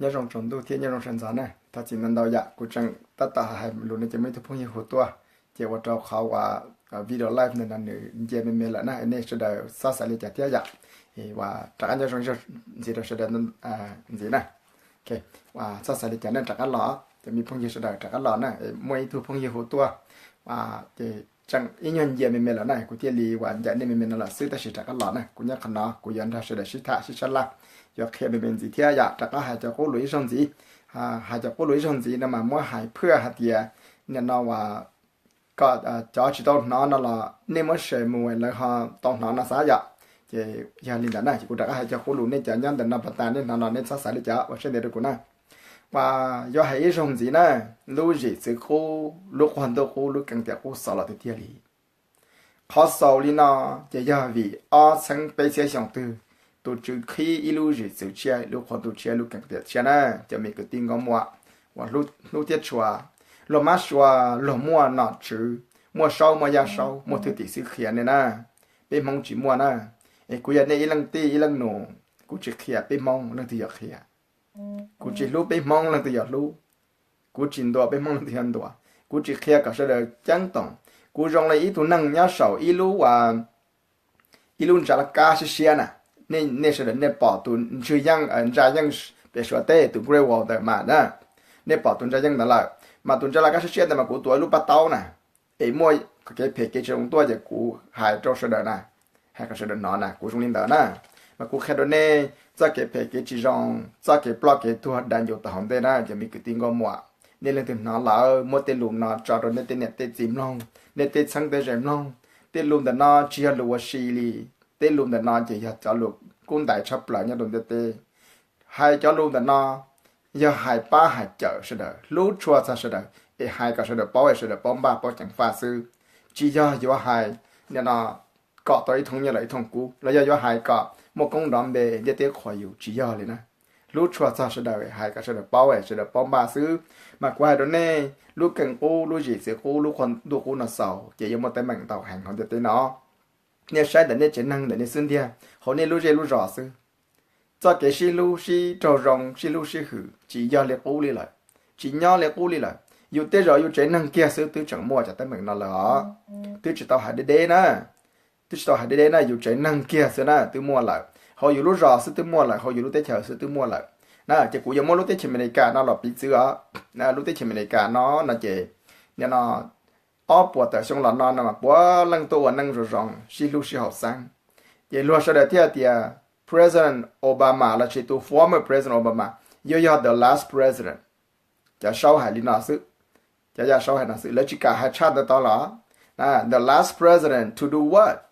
Nyob zoo tsaus ntuj thiab nyob zoo sawv ntxov na. Thov txim ntau ntau yom, kuv tseem tab tom hais lus no ces muaj ib tug phooj ywg hu tuaj, ces ua rau qhov uas video live ntawm no nws nce me me lawm na, nej sawv daws txhob xav li cas thiab yom. Uas rov qab nyob zoo ntxiv rau sawv daws ntxiv na. Txhob xav li cas na, rov qab los, cov me phooj ywg sawv daws rov qab los na. Muaj ib tug phooj ywg hu tuaj, ces tseem ib nyuag nce me me lawm na, kuv thiaj li uas ncaim nej me me no lawm xwb, tab sis rov qab los na, kuv nyob qhov no kuv yuav nrog sawv daws sib tham sib sab laj, yuav qhia me me ntxiv thiab yom. Rov qab hais cov qub lus ib zaug ntxiv. Hais cov qub lus ib zaug ntxiv no mas muab hais phwj hais tias nim no uas kom cov tsis tau hnov no los nej muab share mus lawv ho tau hnov no xav yom. Ces yog li ntawd na ces kuv rov qab hais cov qub lus, nej cov nyob ntawm no pas tas nej hnov los nej txhob xav li cas, ua siab ntev rau kuv na. Uas yuav hais ib zaug ntxiv na, lub zim txwv qub, lub qhov ntuj qub, lub keeb tiam qub xaus los tiag tiag li. Qhov xaus li no ces yog vim ob txhiab peb txhiab xyoo twg tus tswv qhib ib lub zim txwv tshiab, lub qhov ntuj tshiab, lub keeb tiam tshiab na. Cov me kwv tij nkauj muam uas hlub thiab tshua, luag mab sua, luag muaj nom tswv, muaj saub muaj yaj saub, muaj thwj tim xwb qhia nej na. Peb Hmoob tsis muaj na. Es kuv yog nej ib leej tij ib leej nus, kuv tsis qhia peb Hmoob leej twg yuav qhia. Kuv tsis hlub peb Hmoob leej twg yuav hlub. Kuv tsis ntuas peb Hmoob leej twg yuav ntuas. Kuv tsis qhia kom sawv daws ceeb toom. Kuv zoo li ib tug neeg nyob saum ib lub ib lub ntsa laj kab siab siab na. Nej sawv daws nej pom tus ntswg yeej, ntsa yeej pem Suav teb tus Great Wall ntawd mas na, nej pom tus ntsa yeej ntawd lawm, mas tus ntsa laj kab siab siab ntawd mas kuv tuav ib lub paj taub na, es muaj kev phem kev tsis zoo tuaj ces kuv hais rau sawv daws na, hais kom sawv daws hnov na, kuv zoo li ntawd na. Mas kuv qhia rau nej txoj kev phem kev tsis zoo, txoj kev ploj kev tuag dav ncuv tom hauv ntej na, cov me kwv tij nkauj muam. Nej leej twg hnov lawm muab tej lus no tso rau nej tej niam tej txiv mloog, nej tej txheeb tej ze mloog. Tej lus ntawm no tsis yog lus ua si li. Tej lus ntawm no ces yog cov lus kub ntaiv tshaj plaws nyob rau ntiaj teb. Hais cov lus ntawm no yog hais pab hais cawm sawv daws, hlub tshua txog sawv daws, es hais kom sawv daws paub es sawv daws paub npaj paub ceev faj xwb. Tsis yog yuav hais nim no kom tau ib thooj nyiaj los ib thooj kub, los yog yuav hais kom muaj koob nrov npe ntiaj teb qhuas yus, tsis yog li na. Hlub tshua txog sawv daws, hais kom sawv daws paub es sawv daws paub npaj xwb. Mas kuv hais rau nej, lub keeb qub, lub zim txwv qub, lub qhov ntuj qub no xaus ces yuav muaj teeb meem ntau heev hauv ntiaj teb no. Nej saib ntawm nej tsev neeg ntawm nej xwb ntiag, hauv nej lub zej lub zos xwb. Txoj kev sib hlub sib raug zoo, sib hlub sib hwm tsis yog li qub li lawm, tsis nyob li qub li lawm. Yus tej zaum yus tsev neeg kiag xwb twb tseem muaj cov teeb meem no lawm os. Twb tsis tau hais deb deb na, twb tsis tau hais deb deb na, yus tsev neeg kiag xwb na twb muaj lawm, hauv yus lub zos xwb twb muaj lawm, hauv yus lub teb chaws xwb twb muaj lawm na. Ces kuv yuav muab lub teb chaws Amelikas no los piv txwv os. Lub teb chaws Amelikas no no ces nim no ob puas tawm xyoo los no no mas puav leej tuaj ua neej zoo zoo sib hlub sib haum xeeb. Ces luag sawv daws thiaj tias President Obama los sis tus former President Obama yuav yog the last president. Cov saub hais li no xwb, cov yaj saub hais no xwb, lawv tsis kam hais tshaj ntawd tau los. The last president to do what?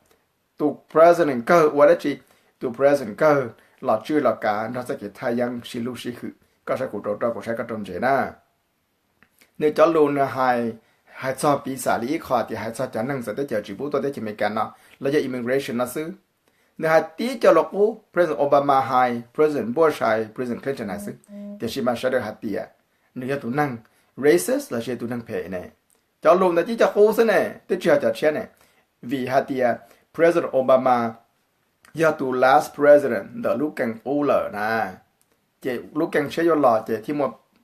Tus president kawg ua dab tsi? Tus president kawg los tswj los kav nrog txoj kev thaj yeeb sib hlub sib hwm. Koj saib kuv rau rau, kuv saib koj rau ntsev na. Nws cov lus nws hais, hais txog piv xam li ib qho tias hais txog cov neeg txawv teb chaws tsis pub tuaj teb chaws Amelikas no los yog immigration no xwb. Nws hais tib co lus qub, President Obama hais, President Bush hais, President Clinton hais xwb, tiam sis mas sawv daws hais tias nws yog tus neeg racist los sis tus neeg phem ne. Cov lus ntawd tib co qub xwb ne, twb tsis yog cov tshiab ne. Vim hais tias President Obama yog tus last president ntawm lub keeb qub lawm na. Ces lub keeb tshiab yuav los ces thiaj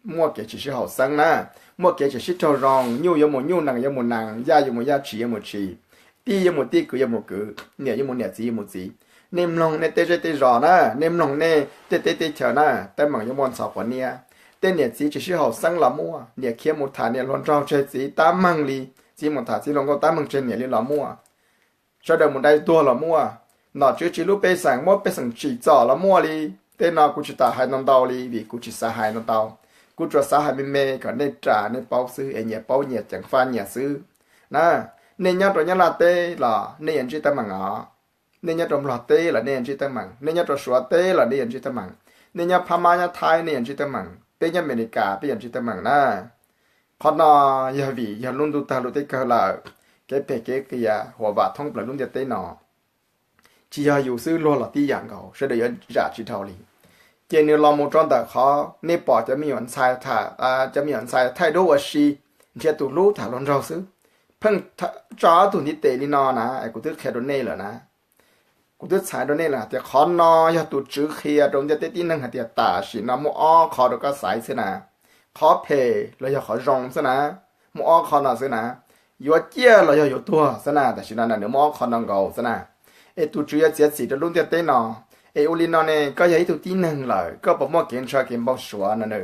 muaj kev tsis sib haum xeeb na, muaj kev tsis sib raug zoo, nyuj yuav mus nyuj, nees yuav mus nees, yaj yuav mus yaj, tshis yuav mus tshis, tij yuav mus tij, kwv yuav mus kwv, niam yuav mus niam, txiv yuav mus txiv. Nej mloog nej tej zej tej zos na, nej mloog nej tej teb tej chaws na, teeb meem yuav muaj ntxhov quav niab. Tej niam txiv tsis sib haum xeeb los muaj, niam khiav mus tham niam hluas nraug tseg txiv tab meeg li, txiv mus tham txiv hluas nkauj tab meeg tseg niam li los muaj. Sawv daws mus dai tuag los muaj, nom tswv tsis hlub pej xeem muab pej xeem tsim txom los muaj li. Tej no kuv tsis tau hais ntau ntau li vim kuv tsis xav hais ntau ntau. Kuv tsuas xav hais me me kom nej ras nej paub xwb es nyias paub nyias ceev faj nyias xwb na. Nej nyob rau Nyab Laj teb los nej yuav ntsib teeb meem os. Nej nyob rau Nplog teb los nej yuav ntsib teeb meem, nej nyob rau Suav teb los nej yuav ntsib teeb meem, nej nyob Phab Mab nyob Thaib nej yuav ntsib teeb meem, peb nyob Amelikas peb yuav ntsib teeb meem na. Qhov no yog vim yog lub ntuj tag lub teb kawg lawm, kev phem kev qias huam vam thoob plaws lub ntiaj teb no. Tsis yog yus xwb, luag los tib yam nkaus, sawv daws yuav zam tsis dhau li. Ces nws los mus rau ntawm qhov nej pom cov me nyuam ntxhais tham, cov me nyuam ntxhais thaij duab ua si, nrhiav tus hlub tham hluas nraug xwb. Pheej tso ob tug ntiv tes li no na, kuv twb qhia rau nej lawm na. Kuv twb txhais rau nej lawm tias qhov no yog tus Tswv qhia rau ntiaj teb tib neeg hais tias tam sim no muaj ob qho rau koj xaiv xwb na, qhov phem los yog qhov zoo xwb na, muaj ob qho no xwb na, yuav ciaj los yog yuav tuag xwb na, tam sim no na nws muaj ob qho no nkaus xwb na. Es tus Tswv yuav txiav txim rau lub ntiaj teb no. Es ua li no ne, koj yog ib tug tib neeg lawm, koj puas muaj kev ntshaw kev npau suav no na?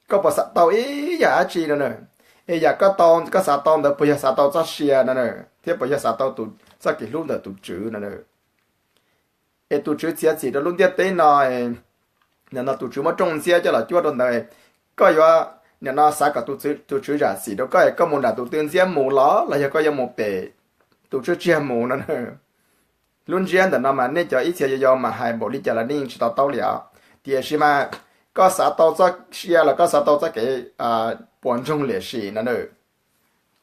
Koj puas xav tau ib yam dab tsi no na? Es yam koj tau, koj xav tau ntawd puas yog xav tau txoj sia no na, thiab puas yog xav tau txoj kev hlub ntawm tus Tswv no na? Es tus Tswv txiav txim rau lub ntiaj teb no, nim no tus Tswv muab rooj ntxiab coj los cuab rau ntawd, koj yuav nim no xav kom tus Tswv zam txim rau koj, koj mus nram tus twg ntxiab mus los los yog koj yuav mus pem tus tswj tsiag mus no na? Lub ntsiab ntawm no mas nej cov ib txhia yau yau mas hais npaum li cas los nej yeej tsis to taub li os. Tiam sis mas koj xav tau txoj sia los koj xav tau txoj kev puas ntsoog liam sim no na,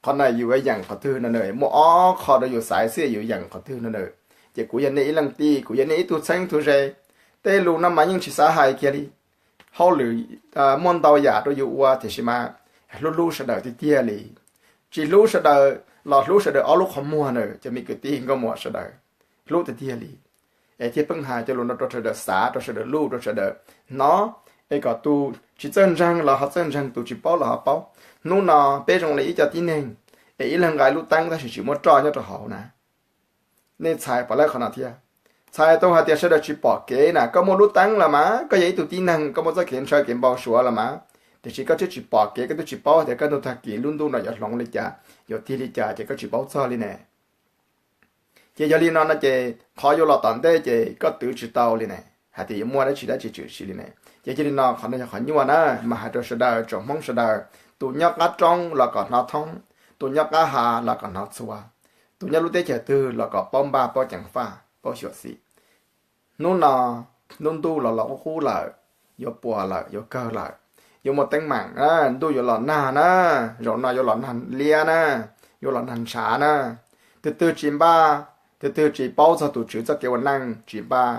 qhov no yus yuav yeem qhov twg no na? Muaj ob qho rau yus xaiv xwb, yus yeem qhov twg no na? Ces kuv yog nej ib leej tij, kuv yog nej ib tug txheeb tug ze, tej lus no mas yeej tsis xav hais kiag li. Hauj lwm muaj ntau yam rau yus ua tiam sis mas hlub hlub sawv daws tiag tiag li. Tsis hlub sawv daws los hlub sawv daws ob lub qhov muag na, cov me kwv tij nkauj muam sawv daws, hlub tiag tiag li. Es thiaj pheej hais cov lus no rau sawv daws xav, rau sawv daws luj, rau sawv daws hnov, es kom tus tsis txawj ntseeg los ho txawj ntseeg, tus tsis paub los ho paub. Hnub no peb zoo li ib co tib neeg, es ib leeg nqa lub teeb tab sis tsis muaj roj nyob rau hauv na. Nej txhais puas laib qhov no thiab? Txhais tau hais tias sawv daws tsis pom kev na. Koj muaj lub teeb los mas koj yog ib tug tib neeg, koj muaj txoj kev ntshaw kev npau suav los mas, tiam sis koj twb tsis pom kev, koj twb tsis paub tias koj tus tag kis lub ntuj no yuav hloov li cas, yuav tig li cas ces koj tsis paub txog li ne. Ces yog li no no ces qhov yuav los tom ntej ces koj twv tsis tau li ne, hais tias yuav muaj dab tsi dab tsi tshwm sim li ne. Ces yog li no qhov no yog qhov nyuaj na, mas hais rau sawv daws tsoom Hmoob sawv daws, tus nyob qab roob los kom hnov thoob, tus nyob qab hav los kom hnov txhua, tus nyob lub teb chaws twg los kom paub npaj, paub ceev faj, paub xyuam xim. Hnub no lub ntuj los los qub qub lawm, yuav puas lawm, yuav kawg lawm, yuav muaj teeb meem, ntuj yuav los nag na, zaum no yuav los nag liab na, yuav los nag ntshav na. Tus twg tsis npaj, tus twg tsis paub txog tus Tswv txoj kev ua neej tsis npaj,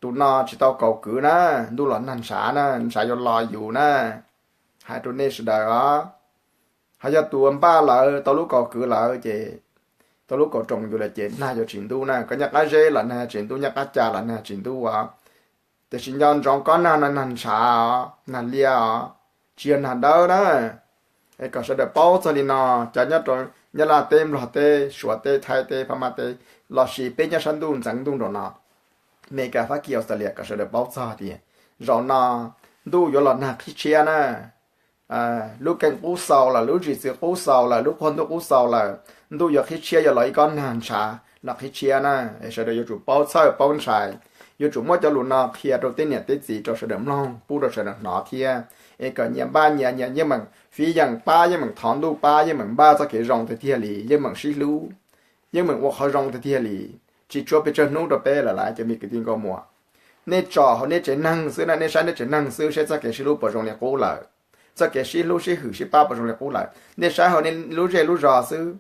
tus no tsis tau kaus kwv na, ntuj los nag ntshav na, ntshav yuav lo yus na. Hais rau nej sawv daws os. Ho yog tus npaj lawm, tau lub kaus kwv lawm ces, tau lub kaus roos yus lawm ces nag yuav tsis ntub na. Koj nyob qab zeb los nag tsis ntub, nyob qab ca los nag tsis ntub os. Tiam sis nco ntsoov kob nag no nag ntshav os, nag liab os, tsis yog nag dawb na. Es kom sawv daws paub txog li no, cov nyob rau Nyab Laj teb, Nplog teb, Suav teb, Thaib teb, Phab Mab teb, lossis peb nyob sab ntuj ntxeev ntuj nraum no, Meskas, Fab Kis, Australia, kom sawv daws paub txog tias zaum no ntuj yuav los nag qhib tshiab na. Lub keej qub xaus lawm, lub zim txwv qub xaus lawm, lub qhua ntuj qub xaus lawm, ntuj yuav qhib tshiab, yuav los ib kob nag ntshav los qhib tshiab na. Es sawv daws yuav tsum paub txhawj paub ntshai, yuav tsum muab cov lus no qhia rau tej niam tej txiv rau sawv daws mloog, pub rau sawv daws hnov thiab. Es kom nyias npaj nyias, nyias yeej meem fiv yeem pab, yeej meem thov ntuj pab, yeej meem npaj txoj kev zoo tiag tiag li, yeej meem sib hlub, yeej meem ua qhov zoo tiag tiag li. Tsis tshuav pes tsawg hnub rau peb lawm lauj cov me kwv tij nkauj muam. Nej tsom hauv nej tsev neeg xwb na, nej saib nej tsev neeg xwb seb txoj kev sib hlub puas zoo li qub lawm, txoj kev sib hlub sib hwm sib pab puas zoo li qub lawm. Nej saib hauv nej lub zej lub zos xwb,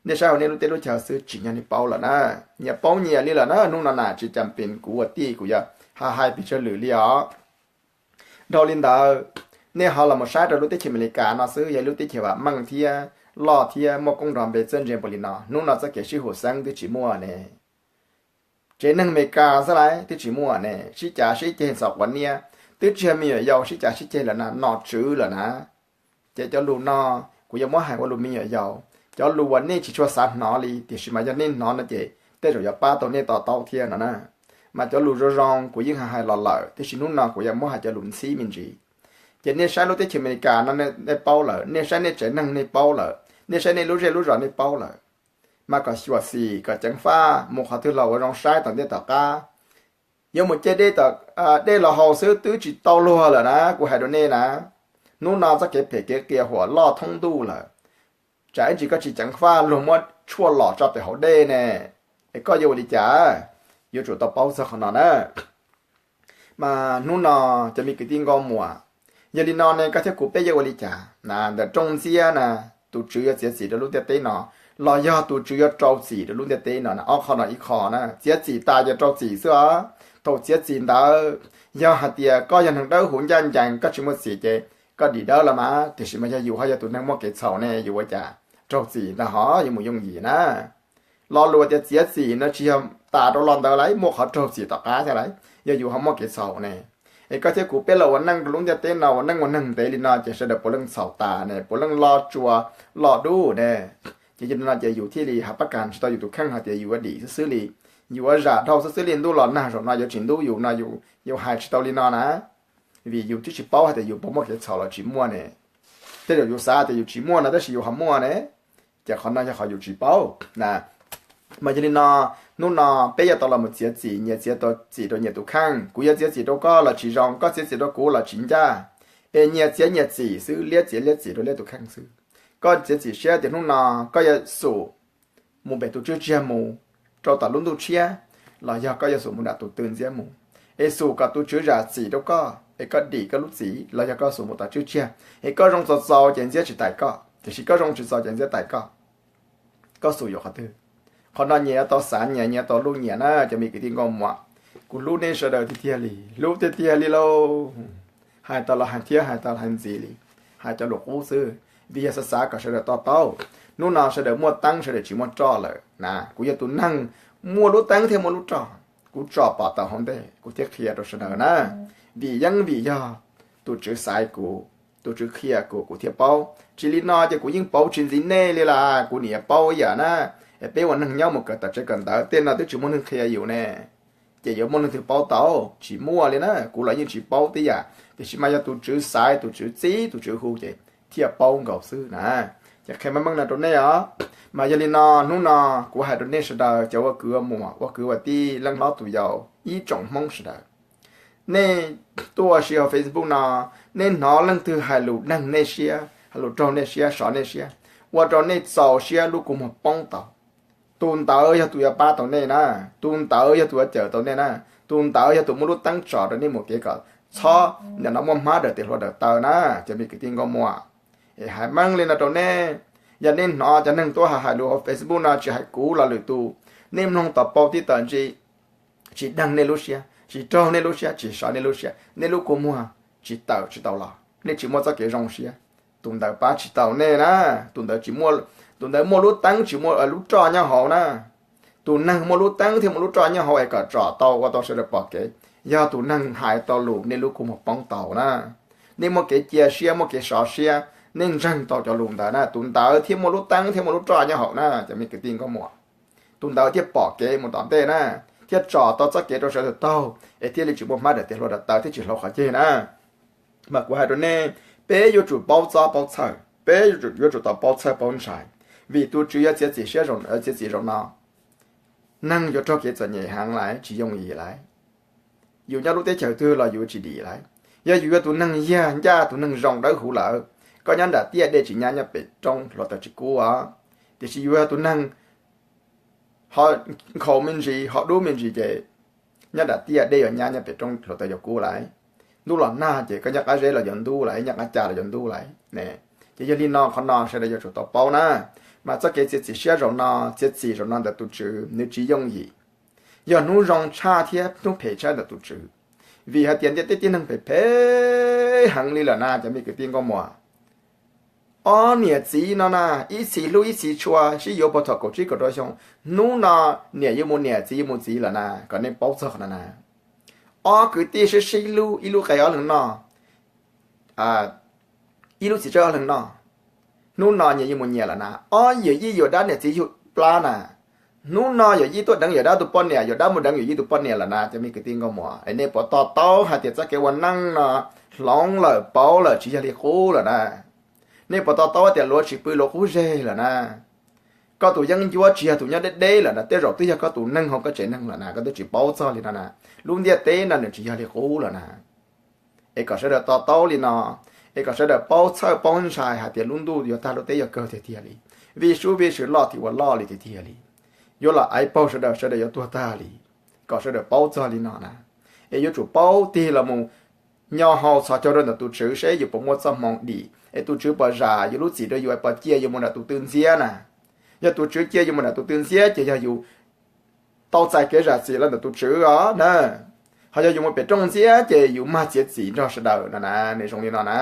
nej saib hauv nej lub teb lub chaw xwb tsim nyog nej paub lawm na. Nyias paub nyias li lawm na, hnub no na tsis cas pes kuv ua tij kuv yog hais hais pes tsawg lwm li os. Dhau li ntawd, nej ho los mus saib rau lub teb chaws Amelikas no xwb, yog lub teb chaws vam meej thiab loj thiab muaj koob nrov npe txawj ntse npaum li no, hnub no txoj kev sib hum xeeb twb tsis muaj ne. Tsev neeg Amelikas xwb lawm twb tsis muaj ne, sib cav sib ceg ntxhov quav niab, twb tsis yog me nyuam yaus sib cav sib ceg lawm na, nom tswv lawm na. Ces cov lus no kuv yuav muab hais ua lus me nyuam yaus, cov lus uas nej tsis tshua xav hnov li, tiam sis mas yog nej hnov no ces tej zaum yuav pab tau nej to taub thiab no na. Mas cov lus zoo zoo kuv yeej hais hais los lawm, tiam sis hnub no kuv yuav muab hais cov lus ntxhib me ntsis. Ces nej saib lub teb chaws Amelikas no nej paub lawm, nej saib nej tsev neeg nej paub lawm, nej saib nej lub zej lub zos nej paub lawm. Mas kom xyuam xim, kom ceev faj, mus qhov twg los ua zoo saib tom ntej tom qab. Yuav mus caij dej, dej los haus xwb twb tsis tau luag lawm na, kuv hais rau nej na. Hnub no txoj kev phem kev qias huam loj thoob ntuj lawm. Tsam ib ntsis koj tsis ceev faj luag muab tshuaj los tso pem hauv dej ne, es koj yuav ua li cas? Yuav tsum tau paub txog qhov no na. Mas hnub no cov me kwv tij nkauj muam, yog li no ne koj thiab kuv peb yuav ua li cas na? Ntawm rooj ntxiab na, tus Tswv yuav txiav txim rau lub ntiaj teb no, los yog tus Tswv yuav rau txim rau lub ntiaj teb no na? Ob qho no ib qho na, txiav txim tas ces rau txim xwb os. Thaum txiav txim ntawd, yog hais tias koj yog neeg dawb huv ncaj ncees koj tsis muaj txim ces koj dim dawb los mas, tiam sis mas yog yus ho yog tus neeg muaj kev txhaum ne yuav ua cas? Raug txim ntag hov, yuav mus yooj yim na. Lo lus tias txiav txim no tsis yog tas rau los ntawd lawm, muaj qhov raug txim tom qab thiab lawm, yog yus ho muaj kev txhaum ne. Es koj thiab kuv peb los ua neej rau lub ntiaj teb no, ua neej ua neeg ntev li no ces sawv daws puav leej txhaum tas ne, puav leej loj tsuas loj dub ne. Ces yog li no ces yus thiaj li hais pab kas tsis tau yus tus kheej hais tias yus ua dim xwb xwb li, yus ua zam dhau xwb xwb li, ntuj los nag zaum no yuav tsis ntub yus no, yus hais tsis tau li no na. Vim yus twb tsis paub hais tias yus puas muaj kev txhaum los tsis muaj ne. Tej zaum yus xav tias yus tsis muaj no tab sis yus ho muaj ne, ces qhov no yog qhov yus tsis paub na. Mas yog li no, hnub no peb yuav tau los mus txiav txim, nyias txiav tau txim rau nyias tus kheej. Kuv yuav txiav txim rau koj los tsis zoo, koj txiav txim rau kuv los tsis ncaj. Es nyias txiav nyias txim xwb, liab txiav liab txim rau liab tus kheej xwb. Koj txiav txim siab tias hnub no koj yuav xum mus pem tus tswv tsiag mus rau tom lub ntuj tshiab, los yog koj yuav xum mus nram tus twg ntxiab mus, es xum kom tus tswv zam txim rau koj es koj dim koj lub txim, los yog koj xum mus tom tswv tsiag es koj zoo txaus txaus ces ntxiab tsis tais koj, tiam sis koj zoo tsis txaus ces ntxiab tais koj. Koj xum yuav qhov twg? Qhov no nyias yuav tau xav, nyias nyias tau luj nyias na cov me kwv tij nkauj muam. Kuv hlub nej sawv daws tiag tiag li, hlub tiag tiag li lauj. Hais tau los hais thiab hais tau los hais ntxiv li, hais cov lus qub xwb, vim yog xav xav kom sawv daws to taub. Hnub no sawv daws muaj teeb sawv daws tsis muaj roj lawm na, kuv yog tus neeg muaj lub teeb thiab muaj lub roj, kuv tso pom tau hauv ntej kuv thiaj qhia rau sawv daws na. Vim yeej vim yog tus Tswv xaiv kuv, tus Tswv qhia kuv, kuv thiaj paub. Tsis li no ces kuv yeej paub tsis ntxiv nej li las, kuv nim yuav paub ib yam na. Es peb ua neeg nyob mus kawm tawm tsev kawm ntawv, tej no twb tsis muaj neeg qhia yus ne, ces yuav muaj leej twg paub tau? Tsis muaj li na. Kuv los yeej tsis paub tib yam, tiam sis mas yog tus Tswv xaiv, tus Tswv txib, tus Tswv hu ces thiaj paub nkaus xwb na. Ces qhia meej meej no rau nej os. Mas yog li no hnub no kuv hais rau nej sawv daws cov ua kwv ua muam, ua kwv ua tij, leej hlob tus yau, ib tsoom Hmoob sawv daws, nej tuaj ua si hauv Facebook no, nej hnov leej twg hais lus deeg nej siab, hais lus raug nej siab, sov nej siab, ua rau nej txaus siab lub kua muag poob tau, tus ntawd yog tus yuav pab tau nej na, tus ntawd yog tus yuav cawm tau nej na, tus ntawd yog tus muaj lub teeb tsom rau nej mus kev kom txhob nim no muaj hmab daws tes hlua daws taw na, cov me kwv tij nkauj muam. Es hais meej li no rau nej, yog nej hnov cov neeg tuaj hais hais lus hauv Facebook no tsis hais kuv los lwm tus, nej mloog tom pau tib tawm ntsis, tsis deeg nej lub siab, tsis raug nej lub siab, tsis sov nej lub siab, nej lub kua muag tsis tawm tsis tau los, nej tsis muaj txoj kev zoo siab, tus ntawd pab tsis tau nej na. Tus ntawd tsis muaj, tus ntawd muaj lub teeb tsis muaj lub roj nyob hauv na. Tus neeg muaj lub teeb thiab muaj lub roj nyob hauv es kom tsom tau ua tau sawv daws pom kev, yog tus neeg hais tau lus nej lub kua muag poob tau na. Nej muaj kev cia siab, muaj kev sov siab, nej ntseeg tau cov lus ntawd na, tus ntawd thiaj muaj lub teeb thiab muaj lub roj nyob hauv na, cov me kwv tij nkauj muam. Tus ntawd thiaj pom kev mus tom ntej na, thiaj tsom tau txoj kev rau sawv daws taug es thiaj li tsis muaj hmab daws tes hlua daws taw thiab tsis hloov qhov ceg na. Mas kuv hais rau nej, peb yuav tsum paub txob paub txhawj, peb yuav tsum tau paub txhawj paub ntshai, vim tus Tswv yuav txiav txim siab, txiav txim zaum no, neeg yuav raug kev txom nyem heev lawm, tsis yooj yim lawm. Yus nyob lub teb chaws twg los yus tsis dim lawm. Yog yus yog tus neeg yag ncaj, tus neeg zoo dawb huv lawm, koj nyob nram tiaj dej tsis nyab, nyob pem roob hluav taws tsis kub os. Tiam sis yus yog tus neeg ho nkhaus me ntsis, ho dub me ntsis ces nyob nram tiaj dej yuav nyab, nyob pem roob hluav taws yuav kub lawm. Ntuj los nag ces koj nyob qab zeb los yuav ntub lawm, nyob qab ca los yuav ntub lawm ne. Ces yog li no qhov no sawv daws yuav tsum tau paub na. Mas txoj kev txiav txim siab zaum no, txiav txim zaum no ntawm tus Tswv nws tsis yooj yim. Yog hnub zoo tshaj thiab hnub phem tshaj ntawm tus Tswv. Vim hais tias ntiaj teb tib neeg phem phem heev li lawm na cov me kwv tij nkauj muam. Ob niam txiv no na, ib txhis hlub ib txhis tshua, sib yuav puag thaum kaum tsib kaum rau xyoo, hnub no niam yuav mus niam, txiv yuav mus txiv lawm na, kom nej paub txog qhov no na. Ob kwv tij sib sib hlub, ib lub qe ob leeg noj, ib lub txiv tsawb ob leeg noj, hnub no nyias yuav mus nyias lawm na. Ob yawm yij yuav dab niam txiv yug plab na, hnub no yawm yij tuaj deev yawm dab tus poj niam, yawm dab mus deev yawm yij tus poj niam lawm na cov me kwv tij nkauj muam. Es nej puas to taub hais tias txoj kev ua neej no hloov lawm paub lawm tsis yog li qub lawm na? Nej puas to taub tias luav tsis pw luav qub zeg lawm na? Koj tus yeeb ncuab tsis yog tus nyob deb deb lawm na, tej zaum twb yog koj tus neeg hauv koj tsev neeg lawm na, koj twb tsis paub txog li no na. Lub ntiaj teb no nws tsis yog li qub lawm na. Es kom sawv daws to taub li no, es kom sawv daws paub txhawj paub ntshai hais tias lub ntuj yuav tag, lub teb yuav kawg tiag tiag li, vij sub vij sw loj tim ua loj li tiag tiag li, yuav los aiv paug sawv daws, sawv daws yuav tuag tag li. Kom sawv daws paub txog li no na. Es yuav tsum paub tig los mus nyo hau txhos caug rau ntawm tus Tswv seb yus puas muaj txoj hmoo dim, es tus Tswv puas zam yus lub txim rau yus, puas cia yus mus nram tus twg ntxiab na. Yog tus Tswv cia yus mus nram tus twg ntxiab ces yog yus tau txais kev zam txim los ntawm tus Tswv os na. Ho yog yus mus pem rooj ntxiab ces yus mag txiav txim nrog sawv daws no na, nws zoo li no na.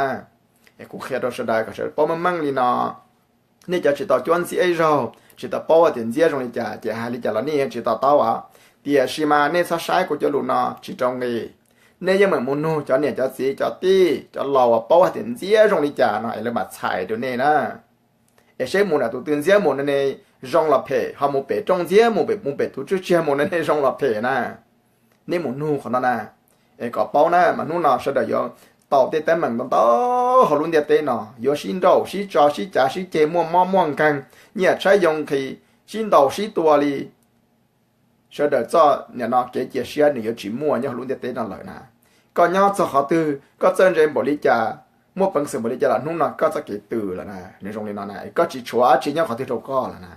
Es kuv qhia rau sawv daws kom sawv daws paub meej meej li no. Nej cov tsis tau cuab ntxiab ib zaug, tsis tau paub tias ntxiab zoo li cas ces hais li cas los nej tsis to taub os. Tiam sis mas nej txhob saib kuv cov lus no tsis rau nqi. Nej yeej meem mus nug cov niam cov txiv cov tij cov laus uas paub hais tias ntxiab zoo li cas no es lawv mam txhais rau nej na. Es seb mus nram tus twg ntxiab mus no ne zoo los phem, ho mus pem rooj ntxiab mus pem, mus pem tus tswj tsiag mus no ne zoo los phem na. Nej mus nug qhov no na, es kom paub na mas hnub no sawv daws yuav tau tej teeb meem ntau ntau hauv lub ntiaj teb no, yuav sib nrauj sib tso sib cav sib ceg, muaj mob muaj nkeeg, nyiaj tshaib yoo nqhis, sib ntaus sib tua li. Sawv daws txoj niam no kev cia siab nws yuav tsis muaj nyob hauv lub ntiaj teb no lawm na. Koj nyob txog qhov twg, koj txawj ntse npaum li cas, muaj peev xwm npaum li cas los hnub no koj txoj kev tws lawm na. Nws zoo li no na, koj tsis tshuav dab tsi nyob qhov twg rau koj lawm na.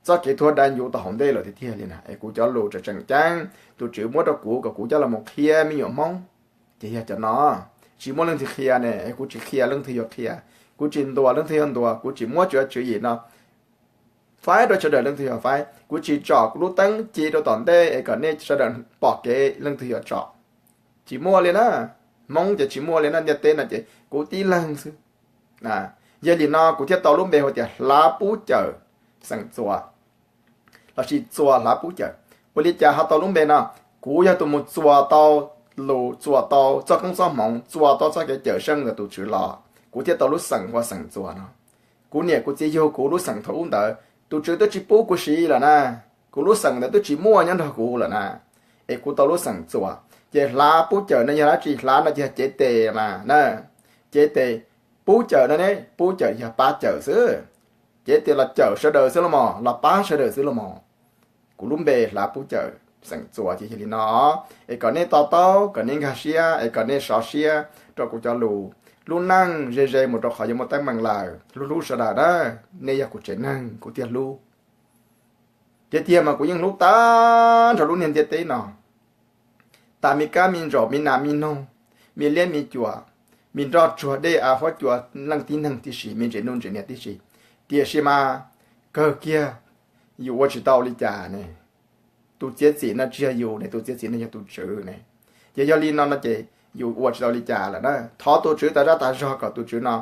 Txoj kev tuag da ncuv tau hauv ntej lawm tiag tiag li na. Es kuv cov lus tseem tseem ceeb tus Tswv muab rau kuv kom kuv coj los mus qhia me nyuam Hmoob, ces yog cov no. Tsis muaj leej twg qhia ne, es kuv tsis qhia leej twg yuav qhia, kuv tsis ntuas leej twg yuav ntuas, kuv tsis muab tsuav tswv yim no faib rau sawv daws leej twg yuav faib, kuv tsis tsom kuv lub teeb ci rau tom ntej es kom nej sawv daws pom kev leej twg yuav tsom. Tsis muaj li na. Hmoob ces tsis muaj li na, ntiaj teb no ces kuv tib leeg xwb. Yog li no kuv thiaj tau lub npe hu tias Hlav Pub Cawm xeem Txuas, lossis Txuas Hlav Pub Cawm. Ua li cas ho tau lub npe no? Kuv yog tus mus txuas tau lus, txuas tau txoj koob txoj hmoov, txuas tau txoj kev cawm seej ntawm tus Tswv los kuv thiaj tau lub xeem hu ua xeem Txuas no. Kuv niam kuv txiv yug kuv lub xeem thaum ub ntawd tus Tswv twb tsis pub kuv siv lawm na. Kuv lub xeem ntawd twb tsis muaj nyob nrog kuv lawm na. Es kuv tau lub xeem Txuas. Ces Hlav Pub Cawm no yog dab tsi? Hlav no ces yog cev tes mas na. Cev tes, Pub Cawm no ne, Pub Cawm yog pab cawm xwb. Cev tes los cawm sawv daws xwb los mas, los pab sawv daws xwb los mas. Kuv lub npe Hlav Pub Cawm xeem Txuas ces yog li no. Es kom nej to taub, kom nej nkag siab, es kom nej sov siab rau kuv cov lus. Lub neej ze ze mus rau qhov yuav muaj teeb meem lawm, hlub hlub sawv daws na. Nej yog kuv tsev neeg kuv thiaj hlub. Tiag tiag mas kuv yeej hlub tag nrho lub niag ntiaj teb no. Tas me kab me ntsaum, me nas me noog, me liab me cuam, me nroj tsuag, dej av huab cua, leej tib neeg tib si, me ntsis nuj ntsis niam tib si. Tiam sis mas kawg kiag yus ua tsis tau li cas ne. Tus txiav txim no tsis yog yus ne, tus txiav txim no yog tus Tswv ne. Ces yog li no no ces yus ua tsis tau li cas lawm na. Thov tus Tswv tas zaj tas zog kom tus Tswv no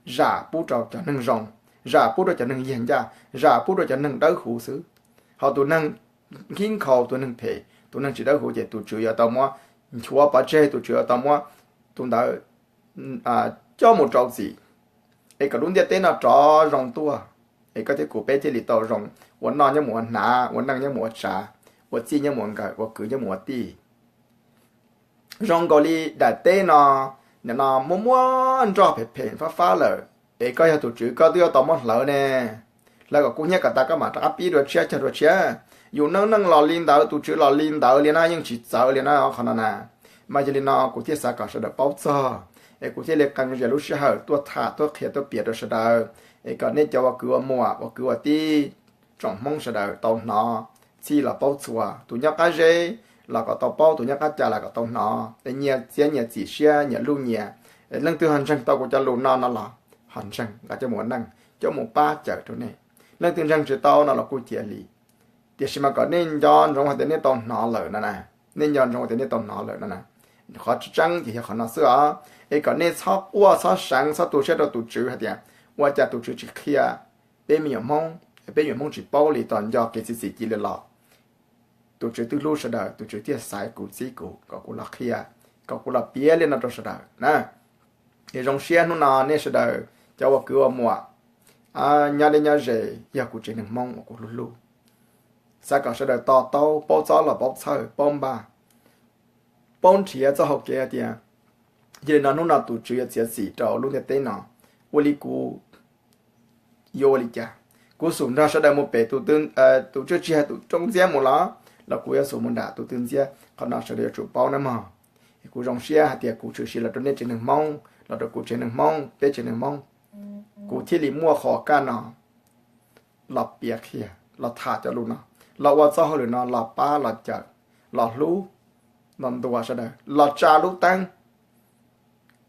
zam pub rau cov neeg zoo, zam pub rau cov neeg yiag ncaj, zam pub rau cov neeg dawb huv xwb. Ho tus neeg khib nkhaus, tus neeg phem, tus neeg tsis dawb huv ces tus Tswv yuav tau muab nchuav pov tseg, tus Tswv yuav tau muab tus ntawd coj mus rau txim, es kom lub ntiaj teb no rov zoo tuaj, es koj thiab kuv peb thiaj li tau zoo ua noj nyob mus ua hnav, ua neej nyob mus ua tsav, ua txij nyob mus ua nkawm, ua kwv nyob mus ua tij. Zoo nkaus li daim teb no, nim no muaj muaj nroj phem phem fab fab lawm, es koj yog tus Tswv koj twb yuav tau muab hlawv ne. Hlawv kom kub hnyiab kom tas koj mam rov qab pib dua tshiab cog dua tshiab. Yus neej neej los li ntawd, tus Tswv los li ntawd li na, yeej tsis txawv li na qhov no na. Mas yog li no kuv thiaj xav kom sawv daws paub txog, es kuv thiaj li qee zia lub sij hawm tuaj tham tuaj qhia tuaj piav rau sawv daws, es kom nej cov ua kwv ua muam ua kwv ua tij, tsoom Hmoob sawv daws tau hnov, txhij los paub txhua, tus nyob qab zeb los kom tau paub, tus nyob qab ca los kom tau hnov, es nyias txiav nyias txim siab nyias luj nyias. Es leej twg ho ntseeg tau kuv cov lus no no los ho ntseeg nqa coj mus ua neej coj mus pab cawm rau nej. Leej twg ntseeg tsis tau no los kuj cia li. Tiam sis mas kom nej nco ntsoov hais tias nej tau hnov lawm no na, nej nco ntsoov hais tias nej tau hnov lawm no na. Qhov tseeb ces yog qhov no xwb os. Es kom nej txhob quaj txhob seev txhob tu siab rau tus Tswv hais tias ua cas tus Tswv tsis qhia peb me nyuam Hmoob, peb me nyuam Hmoob tsis paub li, tos nco kev txiav txim cia li los. Tus Tswv twb hlub sawv daws, tus Tswv thiaj xaiv kuv txib kuv kom kuv los qhia, kom kuv los piav li no rau sawv daws na. Es zoo siab hnub no nej sawv daws cov ua kwv ua muam nyob deb nyob ze, yog kuv tsev neeg Hmoob uas kuv hlub hlub. Xav kom sawv daws to taub, paub txob los paub txhawj, paub npaj, paub nrhiav txoj hau kev hais tias yog li no hnub no tus Tswv yuav txiav txim rau lub ntiaj teb no, ua li kuv yuav ua li cas? Kuv xub nrog sawv daws mus pem tus tswj tsi hais tus roob ntxiab mus los, los kuv yuav xub mus nram tus twg ntxiab? Qhov no sawv daws yuav tsum paub nawb mog. Kuv zoo siab hais tias kuv tshwm sim los rau nej tsev neeg Hmoob, los rau kuv tsev neeg Hmoob, peb tsev neeg Hmoob, kuv thiaj li muaj qhov kaj no los piav qhia, los tham cov lus no, los ua txoj hauj lwm no, los pab los cawm, los hlub, los ntuas sawv daws, los tsa lub teeb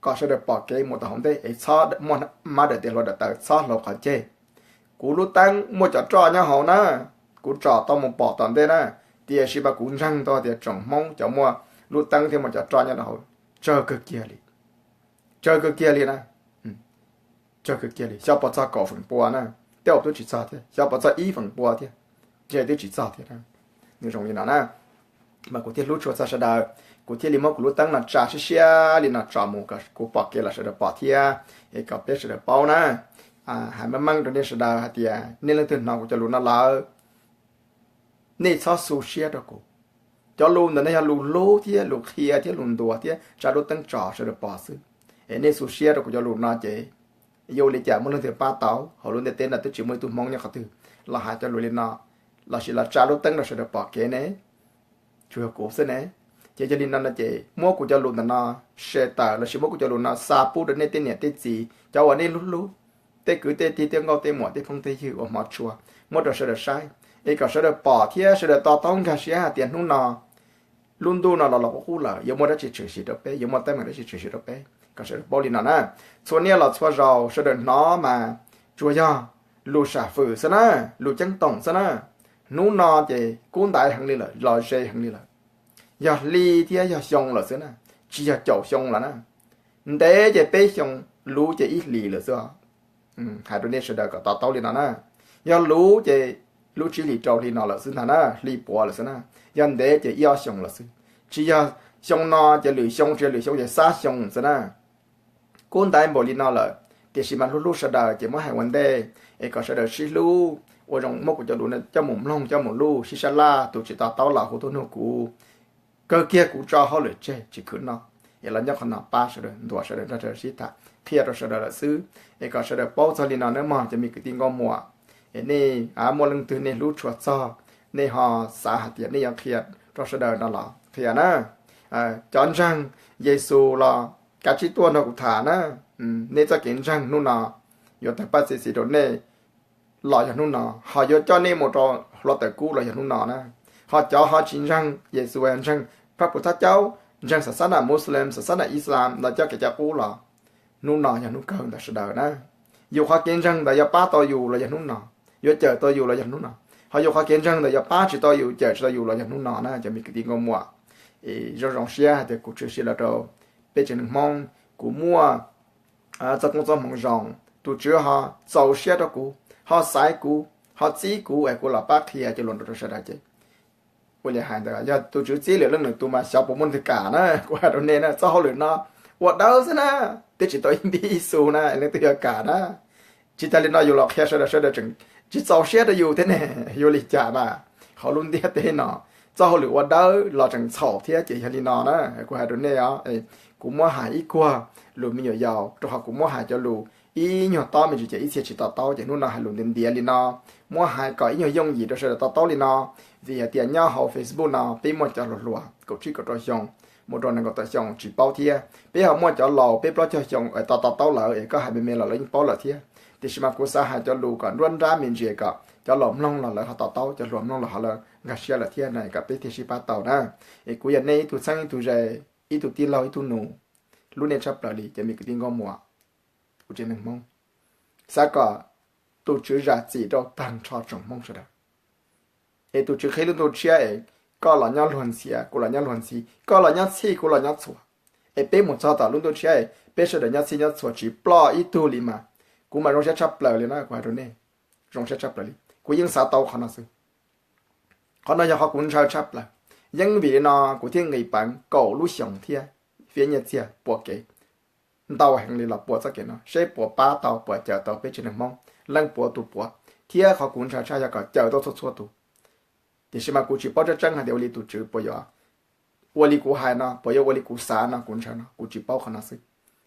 kom sawv daws pom kev mus tom hauv ntej, es txhob muaj mab dawm tes hluas dawm taw, txhob hloov qhov ceg. Kuv lub teeb muaj cov roj nyob hauv na, kuv tsom tau mus pom tom ntej na, tiam sis mas kuv ntseeg tau tias tsoom Hmoob cov muaj lub teeb thiab muaj cov roj nyob rau hauv tsawg kawg kiag li, tsawg kawg kiag li na, tsawg kawg kiag li, xyov puas txog kaum feem pua na, tej zaum twb tsis txog thiab, xyov puas txog ib feem pua thiab, ntshe twb tsis txog thiab na. Nws zoo li no na, mas kuv thiaj hlub tshua txog sawv daws, kuv thiaj li muab kuv lub teeb no tsa siab siab li no tso mus kom kuv pom kev los sawv daws pom thiab, es kom peb sawv daws paub na. Hais meej meej rau nej sawv daws hais tias nej leej twg hnov kuv cov lus no lawm, nej txhob xu siab rau kuv. Cov lus ntawm no yog lus hlub thiab lus qhia thiab lus ntuas thiab tsa lub teeb tso sawv daws pom xwb. Es nej xu siab rau kuv cov lus no ces yuav ua li cas muaj leej twg pab tau? Hauv lub ntiaj teb no twb tsis muaj ib tug Hmoob nyob qhov twg los hais cov lus li no lossis los tsa lub teeb rau sawv daws pom kev ne, tsuas yog kuv xwb ne. Ces yog li no no ces muab kuv cov lus ntawm no share tawm lossis muab kuv cov lus no xa pub rau nej tej niam tej txiv, cov uas nej hlub hlub, tej kwv tej tij, tej nkauj tej muam, tej phooj tej ywg uas hmov tshua, muab rau sawv daws saib, es kom sawv daws pom thiab sawv daws to taub nkag siab hais tias hnub no lub ntuj no los los qub qub lawm, yuav muaj dab tsi tshwm sim rau peb, yuav muaj teeb meem dab tsi tshwm sim rau peb, kom sawv daws paub li no na. Txhua niaj los txhua zaus sawv daws hnov mas tsuas yog lus sam fwm xwb na, lus ceeb toom xwb na. Hnub no ces kub ntaiv heev li lawm, los ze heev li lawm. Yog hli thiab yog xyoo lawm xwb na, tsis yog caum xyoo lawm na. Ntev ces peb xyoo, luv ces ib hlis lawm xwb. Hais rau nej sawv daws kom to taub li no na. Yog luv ces lub tsib hlis rau hli no lawm xwb ntag na, hli puav lawm xwb na. Yog ntev ces ib ob xyoo lawm xwb, tsis yog xyoo no ces lwm xyoo, tsis yog lwm xyoo ces xab xyoo xwb na. Kub ntaiv npaum li no lawm, tiam sis mas hlub hlub sawv daws ces muab hais ua ntej, es kom sawv daws sib hlub ua zoo, muab kuv cov lus no coj mus mloog, coj mus luj, sib sab laj, tus tsis to taub los hu tuaj nug kuv. Kawg kiag kuv tso hauj lwm tseg tsis khwv noj, es los nyob qhov no pab sawv daws, ntuas sawv daws, nrog sawv daws sib tham, qhia rau sawv daws lawm xwb. Es kom sawv daws paub txog li no nawb mog cov me kwv tij nkauj muam. Es nej muaj leej twg nej hlub tshua txog, nej ho xav hais tias nej yuav qhia rau sawv daws no los qhia na. Cov ntseeg Yexus los kav tsij tuaj nrog kuv tham na. Nej txoj kev ntseeg hnub no yuav tawg paj txi txiv rau nej los yog hnub no, ho yuav coj nej mus rau hluav taws kub los yog hnub no na. Ho cov ho tsis ntseeg Yexus, ntseeg Phaj Pum Thab Caub, ntseeg xas xab nam Muslim, xas xab nam Islam los coj kev cai qub los, hnub no yog hnub kawg ntawm sawv daws na. Yus qhov kev ntseeg ntawd yuav pab tau yus los yog hnub no, yuav cawm tau yus los yog hnub no. Ho yus qhov kev ntseeg ntawd yuav pab tsis tau yus, cawm tsis tau yus los yog hnub no na cov me kwv tij nkauj muam. Zoo zoo siab hais tias kuv tshwm sim los rau peb tsev neeg Hmoob, kuv muaj txoj koob txoj hmoov zoo, tus Tswv ho txaus siab rau kuv, ho xaiv kuv, ho txib kuv es kuv los pab qhia cov lus no rau sawv daws ces ua li hais ntawd, yog tus Tswv txib lwm leej lwm tus mas xyov puas muaj leej twg kam na. Kuv hais rau nej na, txoj hauj lwm no ua dawb xwb na, twb tsis tau ib npib ib xu na leej twg yuav kam na. Tsis tas li no yus los qhia sawv daws, sawv daws tseem tsis txaus siab rau yus thiab ne, yuav li cas mas. Hauv lub ntiaj teb no txoj hauj lwm ua dawb los tseem txhaum thiab ces yog li no na, kuv hais rau nej os, kuv muab hais ib kuag lus me nyuam yaus, rau qhov kuv muab hais cov lus ib nyuag tob me ntsis ces ib txhia tsis to taub, ces hnub no hais lus ntiav ntiav li no, muab hais kom ib nyuag yooj yim rau sawv daws to taub li no. Vim hais tias nyob hauv Facebook no peb muaj cov hluas hluas kaum tsib kaum rau xyoo mus rau nees nkaum tawm xyoo tsis paub thiab, peb ho muaj cov laus peb plaub caug xyoo to to taub lawm, es koj hais me me los lawv yeej paub lawm thiab. Tiam sis mas kuv xav hais cov lus kom nruab nrab me ntsis kom cov laus mloog los lawv ho to taub, cov hluas mloog los ho lawv nkag siab lawm thiab na, kom peb thiaj sib pab tau na. Es kuv yog nej ib tug txheeb ib tug ze, ib tug tij laug ib tug nus, hlub nej tshaj plaws li cov me kwv tij nkauj muam, kuv tsev neeg Hmoob. Xav kom tus Tswv zam txim rau tag nrho tsoom Hmoob sawv daws. Es tus Tswv qhib lub ntuj tshiab es koj los nyob luag ntxhi, kuv los nyob luag ntxhi, koj los nyob txhij, kuv los nyob txhua. Es peb mus txog tom lub ntuj tshiab es peb sawv daws nyob txhij nyob txhua tsis ploj ib tug li mas, kuv mas zoo siab tshaj plaws li na, kuv hais rau nej, zoo siab tshaj plaws li. Kuv yeej xav tau qhov no xwb. Qhov no yog qhov kuv ntshaw tshaj plaws. Yeej vim li no kuv thiaj nqis peev kaum lub xyoos thiab fiab nyiaj txiag pua kev ntau heev li los pua txoj kev no seb puas pab tau, puas cawm tau peb tsev neeg Hmoob, leej puav tus puav. Thiab qhov kuv ntshaw tshaj yog kom cawm tau txhua txhua tus. Tiam sis mas kuv tsis paub tseeb tseeb hais tias ua li tus Tswv puas yuav ua li kuv hais no, puas yuav ua li kuv xav no, kuv ntshaw no, kuv tsis paub qhov no xwb.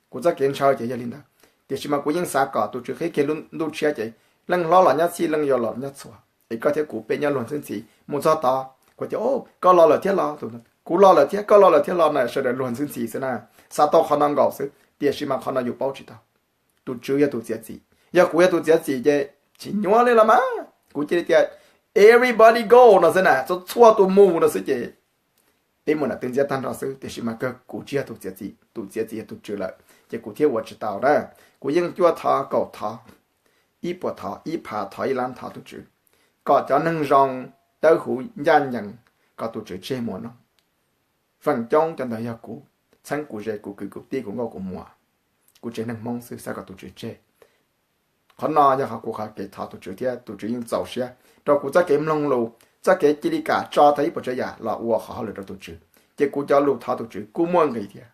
Kuv txoj kev ntshaw ces yog li ntawd, tiam sis mas kuv yeej xav kom tus Tswv qhib kiag lub ntuj tshiab ces leej hlob los nyob txhij, leej yau los nyob txhua, es koj thiab kuv peb nyob luag ntxhi ntxhi mus txog tod, kuv tias, koj los lawm thiab los, kuv los lawm thiab, koj los lawm thiab los na, sawv daws luag ntxhi ntxhi xwb na. Xav tau qhov no nkaus xwb, tiam sis mas qhov no yus paub tsis tau. Tus Tswv yog tus txiav txim, yog kuv yog tus txiav txim ces tsis nyuaj li los mas. Kuv cia li tias everybody go no xwb na, txhua txhua tus mus no xwb ces peb mus nram twj ntxiab tag nrho xwb, tiam sis mas kawg kuv tsis yog tus txiav txim, tus txiav txim yog tus Tswv lawm ces kuv thiaj ua tsis tau na. Kuv yeej cuaj thov kaum thov, ib puas thov, ib phav thov, ib lab thov tus Tswv kom cov neeg zoo dawb huv ncaj ncees, kom tus Tswv tseg mus no. Feem coob cov ntawd yog kuv, txheeb kuv ze, kuv kwv kuv tij, kuv nkauj kuv muam, kuv tsev neeg Hmoob xwb, xav kom tus Tswv tseg. Qhov no yog qhov kuv qhov kev thov tus Tswv thiab tus Tswv yeej txaus siab rau kuv txoj kev mloog lus, txoj kev cia li kam tso tau ib puas tsav yam los ua qhov hauj lwm rau tus Tswv. Ces kuv cov lus thov tus Tswv kuj muaj nqis thiab,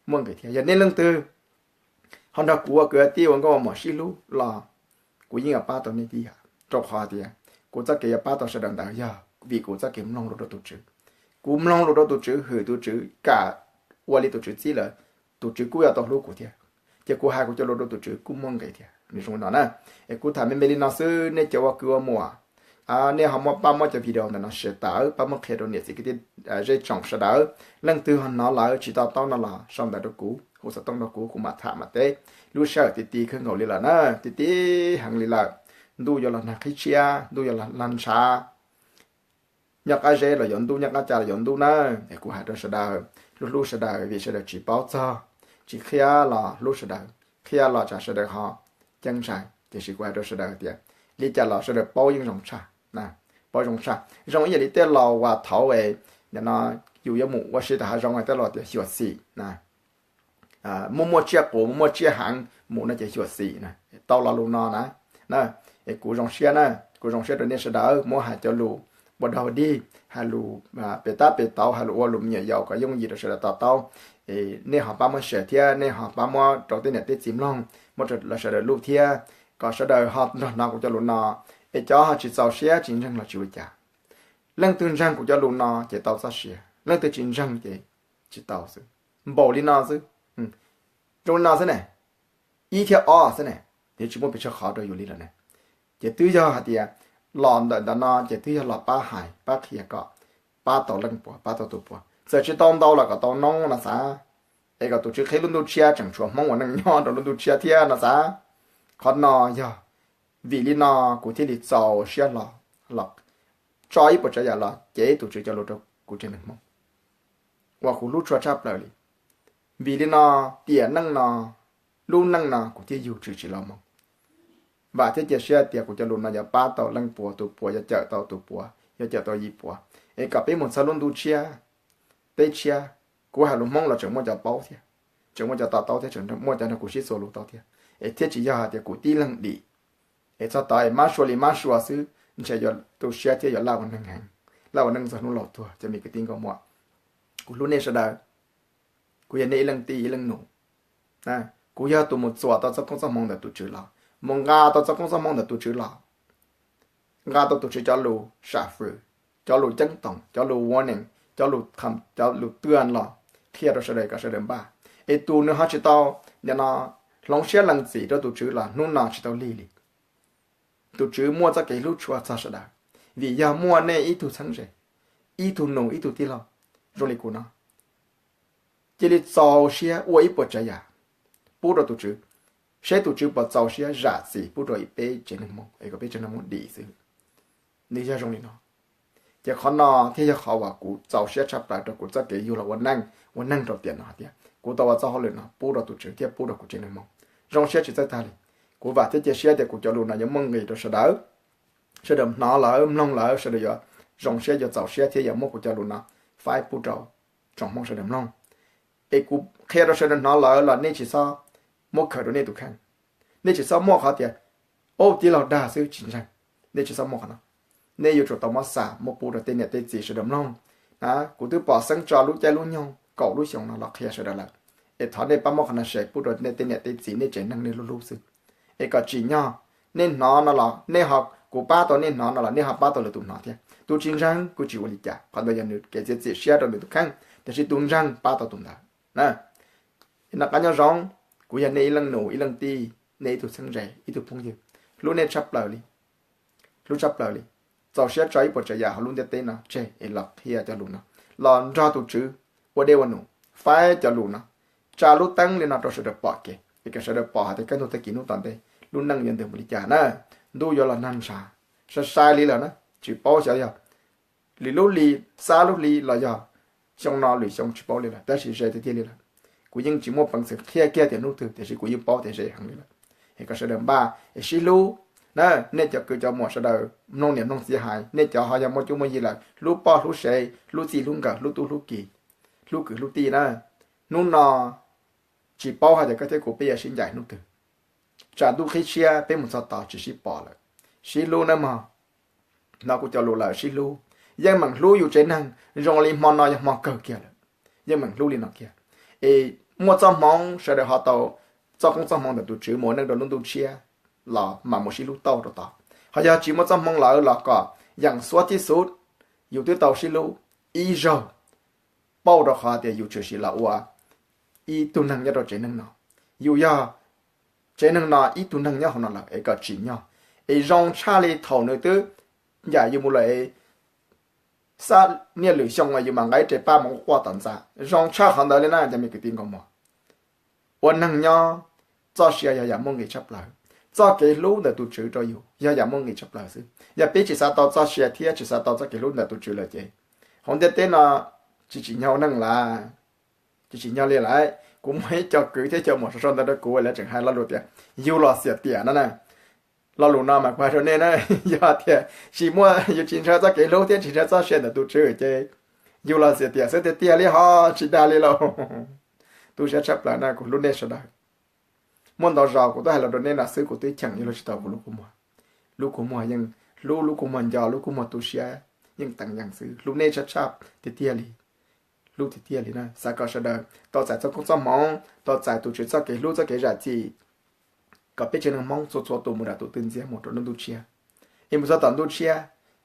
muaj nqis thiab. Yog nej leej twg ho nrog kuv ua kwv ua tij ua nkauj ua muam sib hlub los kuv yeej yuav pab tau nej tib yam, rau qhov tias kuv txoj kev yuav pab tau sawv daws ntawd yog vim kuv txoj kev mloog lus rau tus Tswv. Kuv mloog lus rau tus Tswv, hwm tus Tswv, kam ua li tus Tswv txib lawm, tus Tswv kuj yuav tau hlub kuv thiab. Ces kuv hais kuv cov lus rau tus Tswv kuj muaj nqis thiab. Nws zoo no na. Es kuv tham me me li no xwb, nej cov ua kwv ua muam, nej ho muab pab muab cov video ntawm no share tawm, pab muab qhia rau niam txiv kwv tij zej tsoom sawv daws. Leej twg ho hnov lawm tsis to taub no los sau ntawv rau kuv, hu xov tooj rau kuv, kuv mam tham mam teb. Lub sij hawm ti ti kawg nkaus li lawm na, ti ti heev li lawm. Ntuj yuav los nag qhib tshiab, ntuj yuav los nag ntshav. Nyob qab zeb los yuav ntuj, nyob qab ca los yuav ntuj na. Es kuv hais rau sawv daws, hlub hlub sawv daws vim sawv daws tsis paub txog, tsis qhia los hlub sawv daws, qhia los tsam sawv daws ho ceeb ntshai. Tiam sis kuv hais rau sawv daws tias li cas los sawv daws paub yeej zoo tshaj, paub zoo tshaj. Zoo ib yam li tej laus uas thaud no yus yuav mus ua si tom hav zoov, tej laus tias xyuam xim na, muaj muaj tsiaj quav, muaj muaj tsiaj heev mus no ces xyuam xim na, tau lo lus no na. Es kuv zoo siab na, kuv zoo siab rau nej sawv daws, muab hais cov lus ua dog dig, hais lus pem tab pem tauv, hais lus ua lus me nyuam yaus kom yooj yim rau sawv daws to taub. Nej ho pab muab share thiab nej ho pab muab rau tej niam tej txiv mloog, muab rau lawv sawv daws lub thiab, kom sawv daws ho nrog hnov kuv cov lus no. Es cov ho tsis txaus siab tsis ntseeg los tsis ua cas. Leej twg ntseeg kuv cov lus no ces tau txoj sia, leej twg tsis ntseeg ces tsis tau xwb. Npaum li no xwb. Zoo li no xwb ne, ib thiab ob xwb ne, yuav tsis muaj pes tsawg qhov rau yus li lawm ne. Ces twb yog hais tias los ntawm ntawm no ces twb yog los pab hais pab qhia kom pab tau leej puas pab tau tus puas, txawm tsis tau ntau los kom tau noob no xav, es kom tus Tswv qhib lub ntuj tshiab tseem tshuav Hmoob ua neej nyob rau lub ntuj tshiab thiab no xav. Qhov no yog vim li no kuv thiaj li txaus siab hlo los tso ib puas tsav yam los cev tus Tswv cov lus rau kuv tsev neeg Hmoob uas kuv hlub tshua tshaj plaws li. Vim li no tiam neej no, lub neej no kuv thiaj yug Tswv tsis los moo. Vam thiab cia siab tias kuv cov lus no yuav pab tau leej puas tus puas, yuav cawm tau tus puas, yuav cawm tau yim puas, es kom peb mus txog lub ntuj tshiab, teb tshiab. Kuv hais lus Hmoob los tseem muaj cov paub thiab, tseem muaj cov to taub thiab, tseem muaj cov nrog kuv sib txuas lus tau thiab. Es thiaj tsis yog hais tias kuv tib leeg dim es txog tod es mab sua li mab sua xwb, ntshe yuav tu siab thiab yuav laj ua neeg heev, laj ua neeg txog hnub laus tuag. Cov me kwv tij nkauj muam, kuv hlub nej sawv daws. Kuv yog nej ib leej tij ib leej nus. Kuv yog tus mus txuas tau txoj koob txoj hmoov ntawm tus Tswv los, mus nqa tau txoj koob txoj hmoov ntawm tus Tswv los, nqa tau tus Tswv cov lus sam fwm, cov lus ceeb toom, cov lus warning, cov lus, cov lus twaj los qhia rau sawv daws kom sawv daws npaj. Es tus nws ho tsis tau, nim no hloov siab lees txim rau tus Tswv los hnub no tsis tau lig li. Tus Tswv muaj txoj kev hlub tshua txog sawv daws, vim yog muaj nej ib tug txheeb ze, ib tug nus ib tug tij laug zoo li kuv no, cia li txaus siab ua ib puas tsav yam pub rau tus Tswv, seb tus Tswv puas txaus siab zam txim pub rau peb tsev neeg Hmoob es kom peb tsev neeg Hmoob dim xwb. Nws yog zoo li no. Ces qhov no thiaj yog qhov uas kuv txaus siab tshaj plaws rau kuv txoj kev yug los ua neej, ua neeg rau tiam no tias kuv tau ua txoj hauj lwm no pub rau tus Tswv thiab pub rau kuv tsev neeg Hmoob. Zoo siab tsis txawj tag li. Kuv vam thiab cia siab tias kuv cov lus no yuav muaj nqis rau sawv daws. Sawv daws hnov lawm mloog lawm sawv daws yuav zoo siab yuav txaus siab thiab yuav muab kuv cov lus no faib pub rau tsoom Hmoob sawv daws mloog. Es kuv qhia rau sawv daws hnov lawm los nej tsis txhob muab khaws rau nej tus kheej. Nej tsis txhob muaj qhov tias, ub, tij laug dag xwb tsis ntseeg. Nej tsis txhob muaj qhov no. Nej yuav tsum tau muab xam muab pub rau tej niam tej txiv sawv daws mloog. Kuv twb pom xeeb tso lub caij lub nyoog kaum lub xyoo no los qhia sawv daws lawm. Es thov nej pab muab qhov no share pub rau nej tej niam tej txiv nej tsev neeg nej hlub hlub xwb. Es kom tsim nyog nej hnov no los nej ho, kuv pab tau nej hnov no los nej ho pab tau lwm tus hnov thiab. Tus tsis ntseeg kuj tsis ua li cas, qhov ntawd yog nws kev txiav txim siab rau nws tus kheej, tiam sis tus ntseeg pab tau tus ntawd. Noj qab nyob zoo, kuv yog nej ib leej nus ib leej tij, nej ib tug txheeb ze ib tug phooj ywg, hlub nej tshaj plaws li, hlub tshaj plaws li. Txaus siab tso ib puas tsav yam hauv lub ntiaj teb no tseg es los qhia cov lus no, los nrog tus Tswv ua dej ua num, faib cov lus no, tsa lub teeb li no rau sawv daws pom kev, es kom sawv daws pom hais tias kaj ntug tag kis hnub tom ntej lub neej yuav ntws mus li cas na. Ntuj yuav los nag ntshav, sai sai li lawm na, tsis paub xyov yog lwm lub hli, xab lub hli los yog xyoo no lwm xyoo tsis paub li lawm, tab sis ze tiag tiag li lawm. Kuv yeej tsis muaj peev xwm qhia kiag tias hnub twg, tiam sis kuv yeej paub tias ze heev li lawm. Es kom sawv daws npaj es sib hlub na. Nej cov kwv cov muam sawv daws mloog niam mloog txiv hais, nej cov ho yog muaj cuab muaj yig lawm, hlub poj hlub sev, hlub txij hlub nkawm, hlub tub hlub ki, hlub kwv hlub tij na. Hnub no tsis paub hais tias koj thiab kuv peb yuav sib ncaim hnub twg. Tsam ntuj qhib tshiab peb mus txog tod tsis sib pom lawm. Sib hlub nawb mog. hnov kuv cov lus lawm sib hlub, yeej meem hlub yus tsev neeg zoo li hmo no yog hmo kawg kiag lawm, yeej meem hlub li no kiag. Es muaj txoj hmoov sawv daws ho tau txoj koob txoj hmoov ntawm tus Tswv mus ua neej rau lub ntuj tshiab los mam mus sib hlub tau rau tod. Ho yog tsis muaj txoj hmoov lawm los kom yeem xuab tib xub, yus twb tau sib hlub ib zaug, pauj rau qhov tias yus tshwm sim los ua ib tug neeg nyob rau tsev neeg no. Yus yog tsev neeg no ib tug neeg nyob hauv no lawm es kom tsim nyog. Es zoo tshaj li thaum nws twb ncaim yus mus lawm es xab niaj lwm xyoo yus mam nqa ib re paj mus quaj tom ntxa. Zoo tshaj qhov ntawd li na cov me kwv tij nkauj muam. Ua neeg nyob, txoj sia yog yam muaj nqis tshaj plaws. Txoj kev hlub ntawm tus Tswv rau yus yog yam muaj nqis tshaj plaws xwb. Yog peb tsis xav tau txoj sia thiab tsis xav tau txoj kev hlub ntawm tus Tswv lawm ces hauv ntiaj teb no tsis tsim nyog ua neeg lawm. Tsis tsim nyog li lawm. Kuv muaj ib co kwv thiab cov muam sau sau ntawv rau kuv lawv tseem hais lo lus tias yug los xiam tiam no na. Lo lus no mas kuv hais rau nej na, yog tias tsis muaj, yus tsis ntshaw txoj kev hlub thiab tsis ntshaw txoj sia ntawm tus Tswv ces yug los xiam tiam xwb tiag tiag li ho tsis dag li lauj. Tu siab tshaj plaws na, kuv hlub nej sawv daws. Muaj ntau zaus kuv twb hais los rau nej no xwb, kuv twb cheem yuav luag tsis tau kuv lub kua muag. Lub kua muag yeej hlub, lub kua muag nco, lub kua muag tu siab yeej teev yees xwb, hlub nej tshaj tshaj tiag tiag li. Hlub tiag tiag li na, xav kom sawv daws tau txais txoj koob txoj hmoov, tau txais tus Tswv txoj kev hlub txoj kev zam txim, kom peb tsev neeg Hmoob txhua txhua tus mus nram tus twg ntxiag mus rau lub ntuj tshiab. Es mus txog tom ntuj tshiab,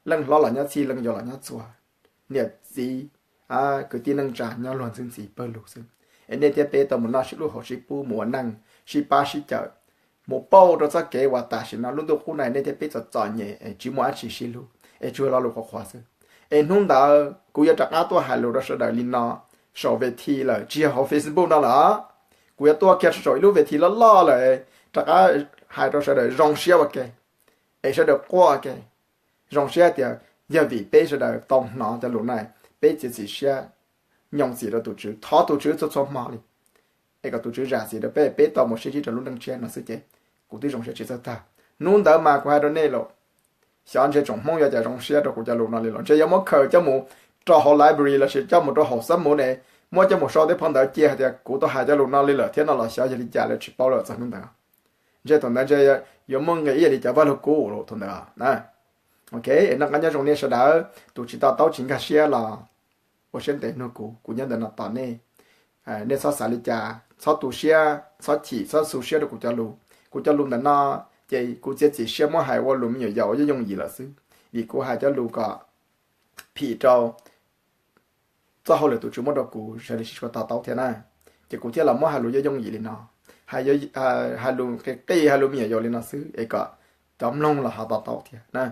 leej hlob los nyob txhij, leej yau los nyob txhua, niam txiv, kwv tij neej tsa nyob luag ntxhi ntxiv pawg lug xwb. Es nej thiab peb tau mus noj sib hlub haus sib pub, mus ua neej sib pab sib cawm, mus pauj rau txoj kev uas tam sim no lub ntuj qub no nej thiab peb txom txom nyem es tsis muaj dab tsi sib hlub es tsuas lo lus qhuav qhuav xwb. Es hnub ntawd kuv yuav rov qab tuaj hais lus rau sawv daws li no saum ve thi lawm, tsis yog hauv Facebook no lawm. Kuv yuav tuaj kiag saum ib lub ve thi loj loj lawm, rov qab hais rau sawv daws zoo siab ua ke, es sawv daws quaj ua ke. Zoo siab tias yog vim peb sawv daws tau hnov cov lus no, peb txiav txim siab nyoos txim rau tus Tswv, thov tus Tswv txhua txhua hmo li, es kom tus Tswv zam txim rau peb, peb tau mus sib ntsib rau lub neej tshiab no xwb ces kuv twb zoo siab tsis txawj tag. Hnub ntawd mas kuv hais rau nej lawm, xyov ntshe tsoom Hmoob yuav cas zoo siab rau kuv cov lus no li los ntshe yuav muab khaws coj mus rau hauv library lossis coj mus rau hauv xab mus ne, muab coj mus sau tej phau ntawv cia hais tias kuv tau hais cov lus no li lawm thiab no los xyov yog li cas lawv tsis paub lawm txog hnub ntawd. Ntshe thaum ntawd ntshe yuav muaj nqis ib yam li cov Vaj Lug Kub lawm thaum ntawd. Ok, es noj qab nyob zoo nej sawv daws, tus tsis to taub tsis nkag siab los ua siab ntev mloog kuv, kuv nyob ntawm no tos nej. Nej txhob xav li cas, txhob tu siab, txhob chim, txhob xu siab rau kuv cov lus. Kuv cov lus ntawm no ces kuv txiav txim siab muab hais ua lus me nyuam yaus yooj yooj yim lawm xwb, vim kuv hais cov lus kom phim rau txoj hauj lwm tus Tswv muab rau kuv sawv daws sib tshua to taub thiab na. Ces kuv thiaj los muab hais lus yooj yooj yim li no, hais lus qis qis, hais lus me nyuam yaus li no xwb es kom cov mloog los ho to taub thiab na.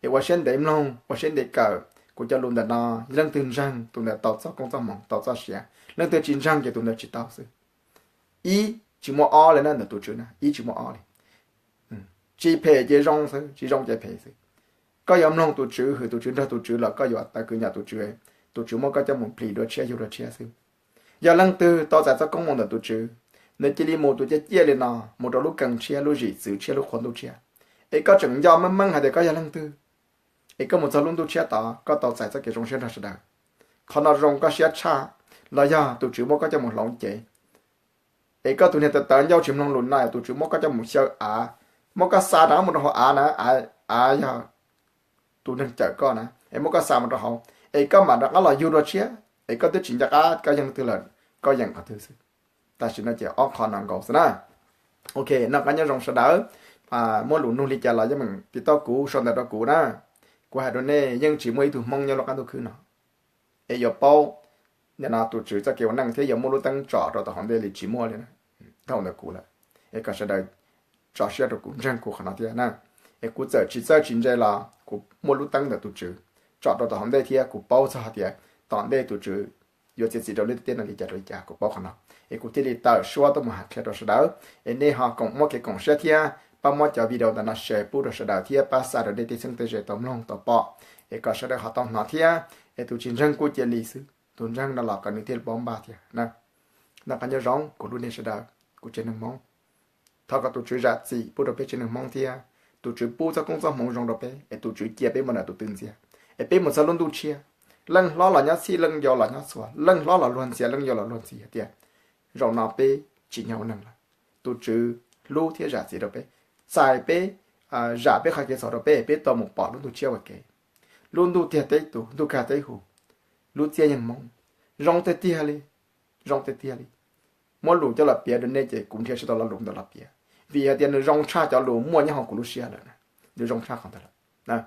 Es ua siab ntev mloog, ua siab ntev kawm, kuv cov lus ntawm no leej twg ntseeg tus ntawd tau txoj koob txoj hmoov, tau txoj sia, leej twg tsis ntseeg ces tus ntawd tsis tau xwb. Ib tsis muaj ob li na ntawm tus Tswv na, ib tsis muaj ob li. Tsis phem ces zoo xwb, tsis zoo ces phem xwb. Koj yuav mloog tus Tswv, hwm tus Tswv, nrog tus Tswv los koj yuav tawv kwv nyob tus Tswv, tus Tswv muab koj coj mus plis dua tshiab yug dua tshiab xwb. Yog leej twg tau txais txoj koob hmoov ntawm tus Tswv, nws cia li mus tus ciaj ciaj li no, mus rau lub keeb tshiab, lub zim txwv tshiab, lub qhua ntuj tshiab. Es koj tseem nco meej meej hais tias koj yog leej twg, es koj mus txog lub ntuj tshiab tod koj tau txais txoj kev zoo siab nrog sawv daws. Qhov no zoo koj siab tshaj, los yog tus Tswv muab koj coj mus hloov cev, es koj tus niag tawv tawv ncauj tsis mloog lus no, tus Tswv muab koj coj mus xyaw av, muab koj xa rov qab mus rau hauv av na, av yog tus neeg cawm koj na, es muab koj xa mus rau hauv, es koj mam rov qab los yug dua tshiab, es koj twb tsis nco qab koj yog leej twg lawm, koj yeem qhov twg xwb. Tam sim no ces ob qho no nkaus xwb na. Ok, noj qab nyob zoo sawv daws, muaj lus nug li cas los yeej meem tiv tauj kuv, sau ntawv rau kuv na. Kuv hais rau nej yeej tsis muaj ib tug Hmoob nyob lub qab ntuj khwb no es yuav paub nim no tus Tswv txoj kev ua neej thiab yuav muaj lub teeb tsom rau tom hauv ntej li, tsis muaj li na. Dhau ntawm kuv lawm, es kom sawv daws tso siab rau kuv, ntseeg kuv qhov no thiab na. Es kuv txawm tsis txawj tsis ntse los kuv muaj lub teeb ntawm tus Tswv tsom rau tom hauv ntej thiab kuv paub txog hais tias tom ntej tus Tswv yuav txiav txim rau lub ntiaj teb no li cas rau li cas kuv paub qhov no. Es kuv thiaj li tawm suab tuaj mus hais qhia rau sawv daws. Es nej ho koom muab kev koom siab thiab pab muab cov video ntawm no share pub rau sawv daws thiab pab xa rau nej tej txheeb tej ze tau mloog tau pom, es kom sawv daws ho tau hnov thiab. Es tus tsis ntseeg kuj cia li xwb, tus ntseeg no los kom nws thiaj li paub npaj thiab na. Noj qab nyob zoo kuv hlub nej sawv daws, kuv tsev neeg Hmoob. Thov kom tus Tswv zam txim pub rau peb tsev neeg Hmoob thiab tus Tswv pub txoj koob txoj hmoov zoo rau peb, es tus Tswv cia peb mus nram tus twg ntxiag, es peb mus txog lub ntuj tshiab, leej hlob los nyob txhij, leej yau los nyob txhua, leej hlob los luag ntxhi, leej yau los luag ntxhi hais tias zaum no peb tsim nyog ua neeg lawm. Tus Tswv hlub thiab zam txim rau peb, txais peb, zam peb qhov kev txhaum rau peb, peb tau mus pom lub ntuj tshiab ua ke. Lub ntuj tiag teb tus, ntuj kag teb huv, lub txiaj yeej hmoov, zoo tiag tiag li, zoo tiag tiag li. Muab lus coj los piav rau nej ces kuv nrhiav tsis tau lo lus ntawd los piav, vim hais tias nws zoo tshaj cov lus muaj nyob hauv kuv lub siab lawm, nws zoo tshaj qhov ntawd lawm.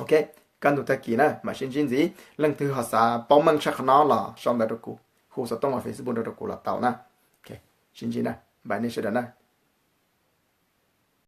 Ok, kaj ntug tag kis na mam sib ntsib ntxiv. Leej twg ho xav paub meej tshaj qhov no los sau ntawv rau kuv, hu xov tooj los Facebook rau rau kuv los tau na. Sib ntsib na, bye nej sawv daws na.